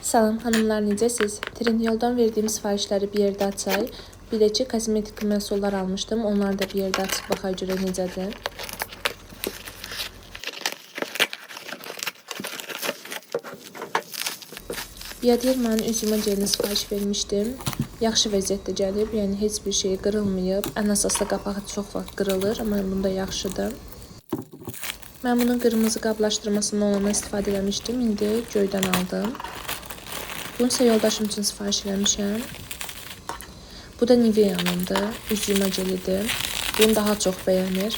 Salam xanımlar, necəsiz? Trendyoldan verdiyim sifarişləri bir yerdə açay. Bir də ki, kosmetik məhsullar almışdım. Onları da bir yerdə açıb baxay görə necədir. Bioderma'nın üz yuma gelini sifariş vermişdim. Yaxşı vəziyyətdə gəlib, yəni heç bir şey qırılmayıb. Ən əsası qapağı çox vaxt qırılır, amma bunda yaxşıdır. Mən bunun qırmızı qablaşdırmasından olandan istifadə eləmişdim. İndi göydən aldım. Bunu isə yoldaşım üçün sifariş eləmişəm. Bu da Nivea'nındır. Üz yuma gelidir. Bunu daha çox bəyənir.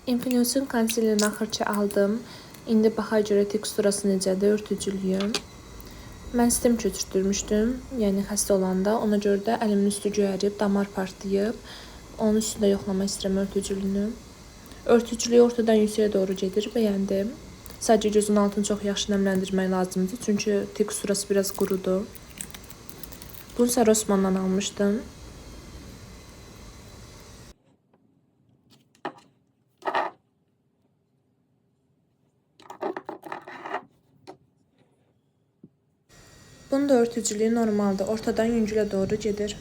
Infinuse'un konsilerini axırki aldım. İndi baxay görə teksturası necədir, örtücülüyü. Mən stem köçürtdürmüşdüm, yəni xəstə olanda. Ona görə də əlimin üstü göyərib, damar partlayıb. Onun üstündə yoxlamaq istəyirəm örtücülüyünü. Örtücülüyü ortadan yüksəyə doğru gedir, bəyəndim. Sadəcə gözün altını çox yaxşı nəmləndirmək lazımdır, çünki teksturası biraz qurudur. Bunu isə Rossmanndan almışdım. Bunun da örtücülüyü normaldır. Ortadan yüngülə doğru gedir.